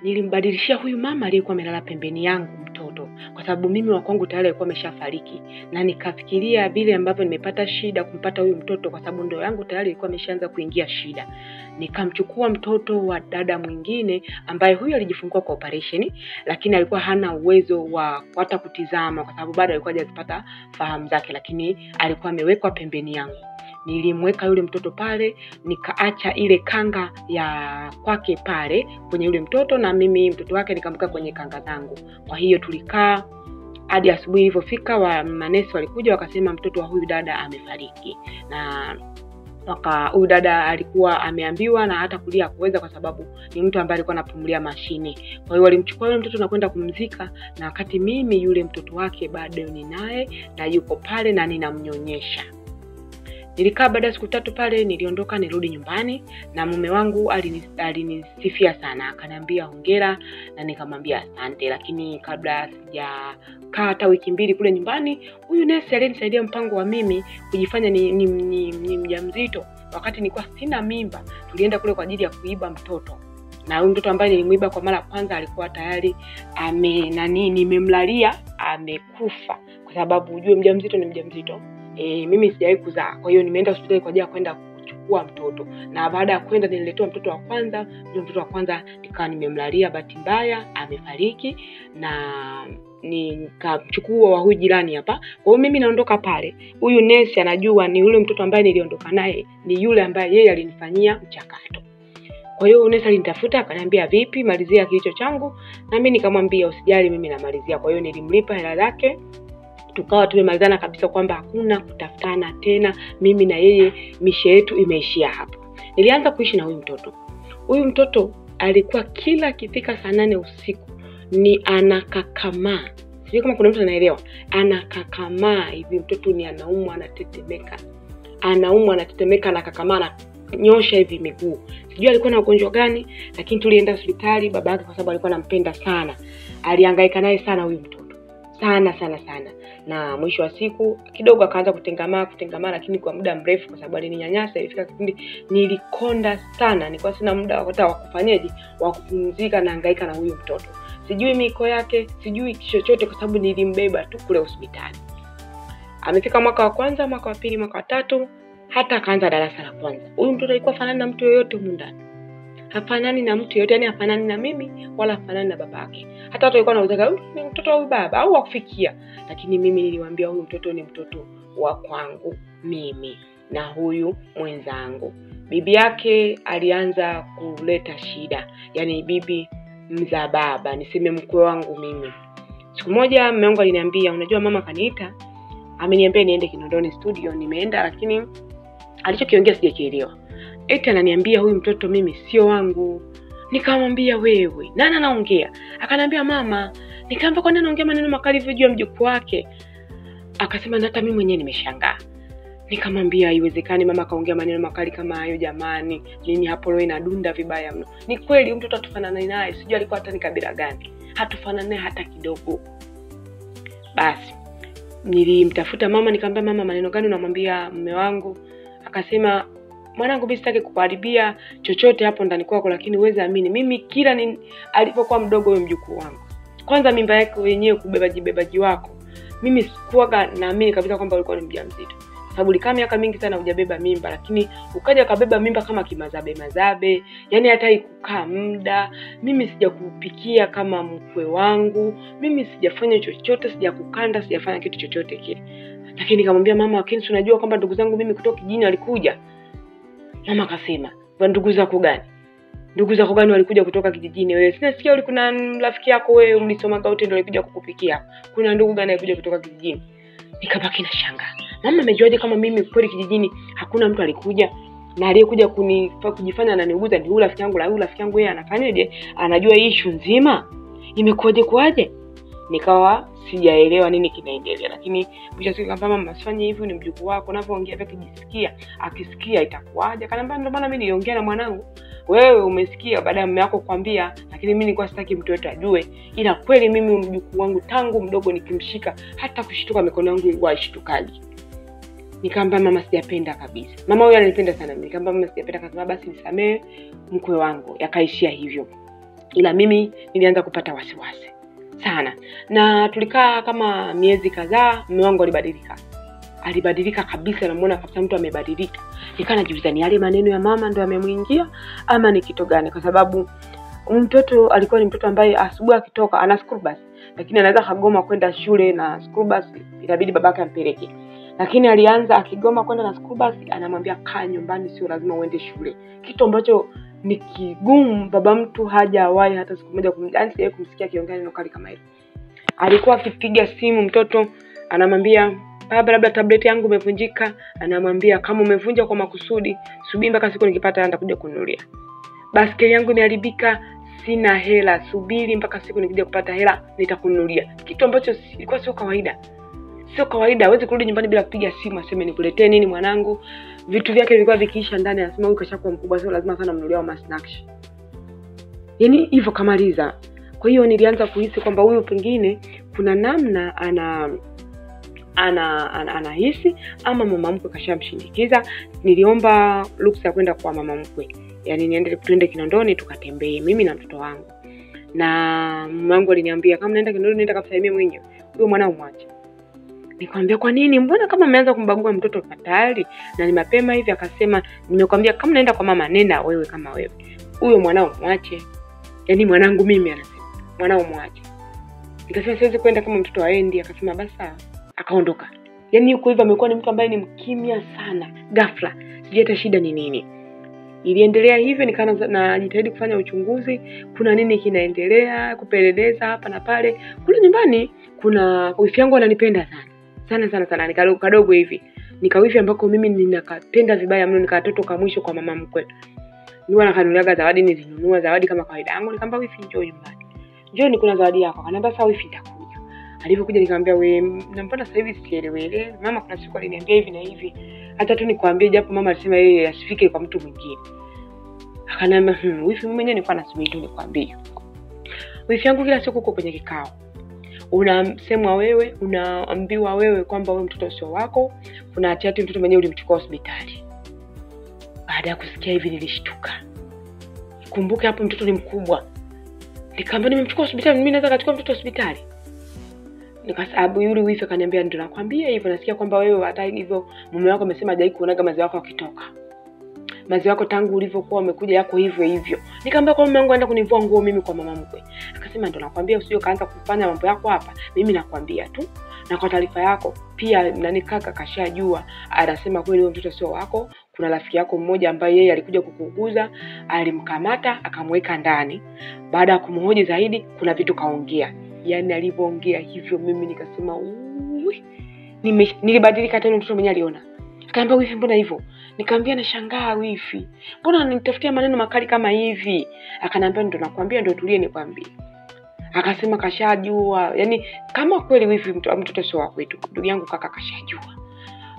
Nilimbadilishia huyu mama aliyekuwa amelala pembeni yangu mtoto, kwa sababu mimi wa kwangu tayari alikuwa ameshafariki, na nikafikiria vile ambavyo nimepata shida kumpata huyu mtoto, kwa sababu ndoa yangu tayari ilikuwa imeshaanza kuingia shida. Nikamchukua mtoto wa dada mwingine ambaye huyu alijifungua kwa operation, lakini alikuwa hana uwezo wa hata kutizama kwa sababu bado alikuwa hajapata fahamu zake, lakini alikuwa amewekwa pembeni yangu. Nilimweka yule mtoto pale, nikaacha ile kanga ya kwake pale kwenye yule mtoto, na mimi mtoto wake nikamweka kwenye kanga zangu. Kwa hiyo tulikaa hadi asubuhi ilipofika, wa manesi walikuja wakasema mtoto wa huyu dada amefariki. Na huyu dada alikuwa ameambiwa na hata kulia kuweza, kwa sababu ni mtu ambaye alikuwa anapumulia mashine. Kwa hiyo walimchukua yule mtoto na kwenda kumzika, na wakati mimi yule mtoto wake bado ni naye na yuko pale na ninamnyonyesha. Nilikaa baada ya siku 3 pale, niliondoka nirudi nyumbani, na mume wangu alinisifia sana, akaniambia hongera na nikamwambia asante. Lakini kabla sijakaa hata wiki 2 kule nyumbani, huyu nesi alinisaidia mpango wa mimi kujifanya ni mjamzito wakati nilikuwa sina mimba. Tulienda kule kwa ajili ya kuiba mtoto, na huyu mtoto ambaye nilimuiba kwa mara kwanza alikuwa tayari nimemlalia amekufa, kwa sababu ujue mjamzito ni mjamzito. Mimi sijawahi kuzaa, kwa hiyo nimeenda hospitali kwa ajili ya kwenda kuchukua mtoto, na baada ya kwenda nililetewa mtoto wa kwanza. Yule mtoto wa kwanza nikawa nimemlalia, bahati mbaya amefariki, na nikamchukua wa huyu jirani hapa. Kwa hiyo mimi naondoka pale, huyu nesi anajua ni yule mtoto ambaye niliondoka naye ni yule ambaye yeye alinifanyia mchakato. Kwa hiyo nesi alinitafuta akaniambia vipi, malizia kilicho changu, na mimi nikamwambia usijali, mimi namalizia. Kwa hiyo nilimlipa hela zake, tukawa tumemalizana kabisa kwamba hakuna kutafutana tena, mimi na yeye mishe yetu imeishia hapo. Nilianza kuishi na huyu mtoto. Huyu mtoto alikuwa kila akifika saa 8 usiku ni anakakamaa. Sijui kama kuna mtu anaelewa. Anakakamaa hivi, mtoto ni anaumwa anatetemeka. Anaumwa anatetemeka, anakakamaa, ananyosha hivi miguu. Sijui alikuwa na ugonjwa gani, lakini tulienda hospitali baba yake, kwa sababu alikuwa anampenda sana. Alihangaika naye sana huyu mtoto. Sana sana sana. Na mwisho wa siku kidogo akaanza kutengamaa, lakini kwa muda mrefu, kwa sababu alininyanyasa. Ilifika kipindi nilikonda sana, nilikuwa sina muda hata wa kufanyaje, wa kupumzika, na hangaika na huyu mtoto. Sijui miko yake, sijui chochote, kwa sababu nilimbeba tu kule hospitali. Amefika mwaka wa kwanza, mwaka wa pili, mwaka wa 3, hata akaanza darasa la kwanza. Huyu mtoto alikuwa fanani na mtu yoyote humu ndani. Hafanani na mtu yote, yani hafanani na mimi wala hafanani na babake. Hata watu walikuwa wanauliza huyu ni mtoto wa baba au wa kufikia, lakini mimi niliwaambia huyu mtoto ni mtoto wa kwangu mimi na huyu mwenzangu. Bibi yake alianza kuleta shida, yani bibi mzaa baba, niseme mkwe wangu mimi. Siku moja mume wangu aliniambia, unajua mama kaniita, ameniambia niende Kinondoni studio. Nimeenda, lakini alichokiongea sijakielewa. Eti ananiambia huyu mtoto mimi sio wangu. Nikamwambia wewe, nani anaongea? Akaniambia mama. Nikamwambia kwa nini anaongea maneno makali hivyo juu ya mjukuu wake? Akasema hata mimi mwenyewe nimeshangaa. Nikamwambia haiwezekani mama kaongea maneno makali kama hayo jamani. Mimi hapo leo inadunda vibaya mno. Ni kweli mtoto hatufanani naye, sijui alikuwa hata ni kabila gani. Hatufanani naye hata kidogo. Basi nilimtafuta mama nikamwambia mama, maneno gani unamwambia mume wangu? Akasema mwanangu, mimi sitaki kukuharibia chochote hapo ndani kwako, lakini uweze amini mimi kila alipokuwa mdogo huyo mjukuu wangu, kwanza mimba yake wenyewe kubebaji wako, mimi sikuwa naamini kabisa kwamba ulikuwa ni mjamzito, sababu ulikaa miaka mingi sana hujabeba mimba, lakini ukaja ukabeba mimba kama kimazabe mazabe, yani hata ikukaa muda. Mimi sijakupikia kama mkwe wangu, mimi sijafanya chochote, sijakukanda, sijafanya kitu chochote kile. Lakini nikamwambia mama, lakini unajua kwamba ndugu zangu mimi kutoka kijijini walikuja. Mama akasema, ndugu zako gani? Ndugu zako gani walikuja kutoka kijijini? Wewe sina sikia kuna rafiki yako wewe mlisoma wote ndio alikuja kukupikia. Kuna ndugu gani alikuja kutoka kijijini? Nikabaki na shangaa. Mama amejuaje kama mimi kweli kijijini hakuna mtu alikuja? Na aliyekuja kujifanya ananiuguza ni yule rafiki yangu, la yule rafiki yangu yeye anafanyaje? Anajua issue nzima. Imekuwaje kwaje? Nikawa sijaelewa nini kinaendelea. Lakini mwisho siku nikamwambia mama, usifanye hivyo, ni mjukuu wako, unapoongea vyake jisikia, akisikia itakuwaje? Akaniambia ndio maana mimi niliongea na mwanangu, wewe umesikia baada ya mume wako kukwambia, lakini mimi nilikuwa sitaki mtu yote ajue. Ila kweli mimi mjukuu wangu tangu mdogo nikimshika hata kushtuka mikono yangu ilikuwa haishtukaji. Nikamwambia mama sijapenda kabisa. Mama huyo ananipenda sana mimi. Nikamwambia mama sijapenda, akasema basi nisamee mkwe wangu. Yakaishia hivyo. Ila mimi nilianza kupata wasiwasi sana. Na tulikaa kama miezi kadhaa, mume wangu alibadilika. Alibadilika kabisa, namuona kabisa mtu amebadilika. Nikaa najiuliza ni yale maneno ya mama ndio yamemuingia ama ni kitu gani, kwa sababu mtoto alikuwa ni mtoto ambaye asubuhi akitoka ana school bus, lakini anaweza kagoma kwenda shule na school bus, inabidi babake ampeleke. Lakini alianza akigoma kwenda na school bus, anamwambia kaa nyumbani, sio lazima uende shule. Kitu ambacho ni kigumu, baba mtu hajawahi hata siku moja sijawahi kumsikia akiongea neno kali kama hilo. Alikuwa akipiga simu mtoto anamwambia baba, labda tableti yangu imevunjika. Anamwambia kama umevunja kwa makusudi, subiri mpaka siku nikipata nitakuja kununulia. Baskeli yangu imeharibika, sina hela, subiri mpaka siku nikija kupata hela nitakununulia. Kitu ambacho ilikuwa sio kawaida. Sio kawaida, hawezi kurudi nyumbani bila kupiga simu aseme nikuletee nini mwanangu. Vitu vyake vilikuwa vikiisha ndani, anasema huyu kashakuwa mkubwa, sio lazima sana mnunulie ma snacks. Yaani hivyo kamaliza. Kwa hiyo nilianza kuhisi kwamba huyu pengine kuna namna anahisi ama mama mkwe kashamshindikiza. Niliomba ruksa ya kwenda kwa mama mkwe, yaani niende tuende Kinondoni tukatembee mimi na mtoto wangu. Na mama wangu aliniambia kama naenda Kinondoni nenda kasalimie mwenyewe, huyo mwanao mwache. Nikamwambia kwa nini? Mbona kama umeanza kumbagua mtoto tayari na ni mapema hivi? Akasema nimekwambia kama naenda kwa mama nenda wewe kama wewe, huyo mwanao mwache. Yaani mwanangu mimi, anasema mwanao mwache. Nikasema siwezi kwenda kama mtoto haendi. Akasema basi sawa, akaondoka. Yaani yuko hivyo, amekuwa ni mtu ambaye ni mkimya sana. Ghafla sijui hata shida ni nini. Iliendelea hivyo, nikaanza najitahidi kufanya uchunguzi, kuna nini kinaendelea, kupeleleza hapa na pale. Kule nyumbani kuna wifi yangu ananipenda sana sana sana sana, nikadogo kadogo hivi. Nikawifi ambako mimi ninakapenda vibaya mno, nikatoto ka mwisho kwa mama mkwe. Niwa nakanunuliaga zawadi, nilinunua zawadi kama kawaida yangu. Nikamwambia wifi njoo nyumbani, njoo nikuna zawadi yako. Akaniambia sawa wifi nitakuja. Alipokuja nikamwambia we, na mbona sasa hivi sielewele? Mama kuna siku aliniambia hivi na hivi, hata tu nikwambie, japo mama alisema yeye asifike kwa mtu mwingine. Akaniambia wifi mimi mwenyewe nilikuwa nasubiri tu nikwambie. Wifi yangu kila siku uko kwenye kikao, unasemwa wewe, unaambiwa wewe kwamba wewe mtoto sio wako, kuna hatihati mtoto mwenyewe ulimchukua hospitali. Baada ya kusikia hivi nilishtuka. Kumbuke hapo mtoto ni mkubwa. Nikamwambia nimemchukua hospitali, mimi naweza kachukua mtoto hospitali? Nikasababu yule wifi akaniambia ndio nakwambia hivyo, nasikia kwamba wewe hata hivyo mume wako amesema hajawahi kuonaga maziwa yako yakitoka. Maziwa yako tangu ulivyokuwa umekuja yako hivyo hivyo. Nikamwambia kwa mume wangu aenda kunivua nguo mimi kwa mama mkwe. Akasema ndio nakwambia usije kaanza kufanya mambo yako hapa, mimi nakwambia tu. Na kwa taarifa yako pia nani kaka kashajua, anasema kweli wewe mtoto sio wako. Kuna rafiki yako mmoja ambaye yeye alikuja kukuuguza, alimkamata akamweka ndani. Baada ya kumhoji zaidi kuna vitu kaongea. Yaani alivyoongea hivyo mimi nikasema uwi, nilibadilika tena. Mtoto mwenyewe aliona. Akaniambia wifi mbona hivyo? Nikamwambia nashangaa wifi, mbona unanitafutia maneno makali kama hivi? Akaniambia ndio nakwambia, ndio tulie nikwambie. Akasema kashajua. Yaani kama kweli wifi mtoto sio wa kwetu, ndugu yangu kaka kashajua.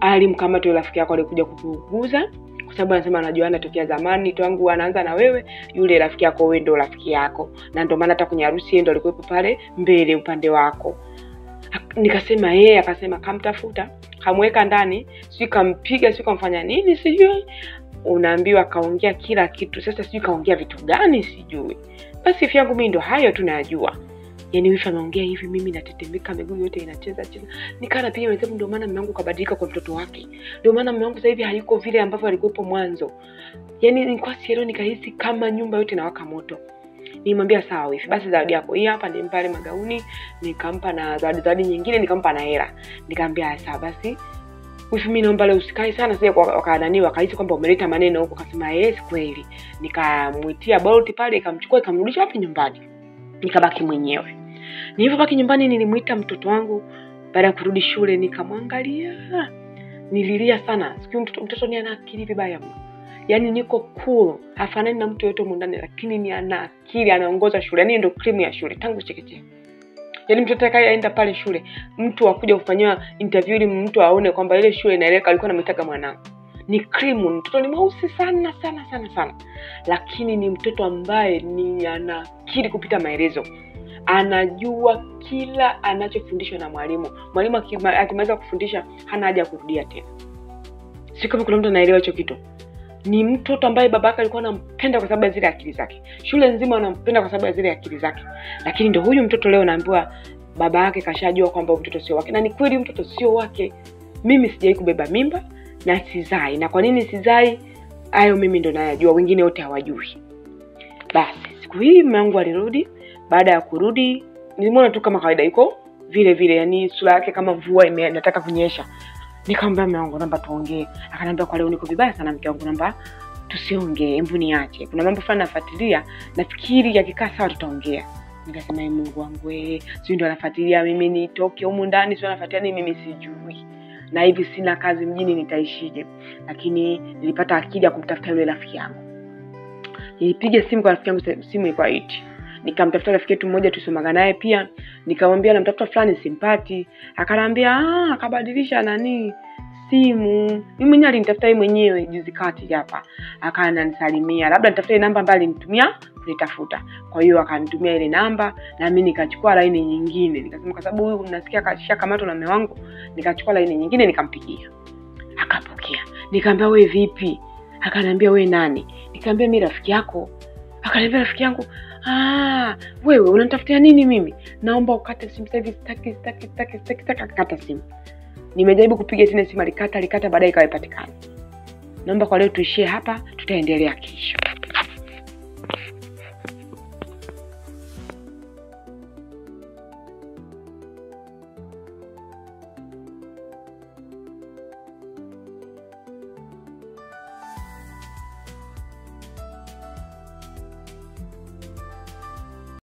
Alimkamata yule rafiki yako alikuja kukuuguza, kwa sababu anasema anajuana tokea zamani, tangu anaanza na wewe, yule rafiki yako wewe ndio rafiki yako, na ndio maana hata kwenye harusi yeye ndio alikuwepo pale mbele upande wako. Nikasema yeye, akasema kamtafuta, kamweka ndani, sijui kampiga, sijui kamfanya nini, sijui. Unaambiwa kaongea kila kitu. Sasa sijui kaongea vitu gani sijui. Basi wifi yangu mimi ndo hayo tu najua. Yaani wifi anaongea hivi mimi natetemeka, miguu yote inacheza cheza. Nikaa napiga mahesabu, ndio maana mume wangu kabadilika kwa mtoto wake. Ndio maana mume wangu sasa hivi hayuko vile ambavyo alikuwepo mwanzo. Yaani nilikuwa sielewi, nikahisi kama nyumba yote inawaka moto. Nilimwambia sawa wifi, basi zawadi yako hii hapa. Nilimpa ile magauni, nikampa na zawadi nyingine, nikampa na hela. Nikamwambia sawa basi wifi, mimi naomba leo usikae sana. Sasa wakanani wakahisi kwamba umeleta maneno huko, akasema yes kweli. Nikamuitia Bolt pale, ikamchukua ikamrudisha wapi nyumbani. Nikabaki mwenyewe. Nilipobaki nyumbani nilimuita mtoto wangu baada ya kurudi shule, nikamwangalia. Nililia sana. Siku mtoto ni ana akili vibaya mno. Yaani niko cool, hafanani na mtu yote ndani, lakini ni ana akili, anaongoza shule. Yaani ndio cream ya shule tangu chekechea. Yaani mtoto atakayeenda pale shule, mtu akuja kufanyiwa interview ili mtu aone kwamba ile shule inaeleweka, alikuwa anamtaka mwanangu. Ni cream, mtoto ni mweusi sana sana sana sana. Lakini ni mtoto ambaye ni ana akili kupita maelezo. Anajua kila anachofundishwa na mwalimu. Mwalimu akimaliza kufundisha hana haja ya kurudia tena. Si kama kuna mtu anaelewa hicho kitu. Ni mtoto ambaye babake alikuwa anampenda kwa sababu ya zile akili zake, shule nzima wanampenda kwa sababu ya zile akili zake, lakini ndio huyu mtoto leo naambiwa baba yake kashajua kwamba mtoto sio wake. Na ni kweli mtoto sio wake. Mimi sijawahi kubeba mimba na sizai. Na kwa nini sizai? Hayo mimi ndo nayajua, wengine wote hawajui. Basi siku hii mume wangu alirudi. Baada ya kurudi nilimwona tu kama kawaida yuko vile vile, yani sura yake kama mvua inataka kunyesha. Nikamwambia mume wangu naomba tuongee. Akaniambia kwa leo niko vibaya sana mke wangu, naomba tusiongee, hebu niache. Kuna mambo fulani nafuatilia, nafikiri yakikaa sawa tutaongea. Nikasema ee Mungu wangu, sio ndio anafuatilia mimi nitoke humu ndani, sio anafuatilia ni mimi sijui. Na hivi sina kazi mjini nitaishije? Lakini nilipata akili ya kumtafuta yule rafiki yangu. Nilipiga simu kwa rafiki yangu, simu ilikuwa iti. Nikamtafuta rafiki yetu mmoja tusomaga naye pia, nikamwambia namtafuta fulani simpati. Akaniambia akabadilisha nani simu. Mimi mwenyewe alinitafuta yeye mwenyewe juzi kati hapa. Akanisalimia, labda nitafute namba ambayo alinitumia kunitafuta. Kwa hiyo akanitumia ile namba na mimi nikachukua laini nyingine. Nikasema kwa sababu huyu nasikia kashakamatwa na mume wangu, nikachukua laini nyingine nikampigia. Akapokea. Nikamwambia wewe vipi? Akaniambia wewe nani? Nikamwambia mimi rafiki yako. Akaniambia rafiki yangu, wewe unanitafutia nini mimi? Naomba ukate simu sasa hivi, sitaki sitaki sitaki sitaki. Akakata simu. Nimejaribu kupiga tena simu, alikata, baadaye ikawa haipatikani. Naomba kwa leo tuishie hapa, tutaendelea kesho.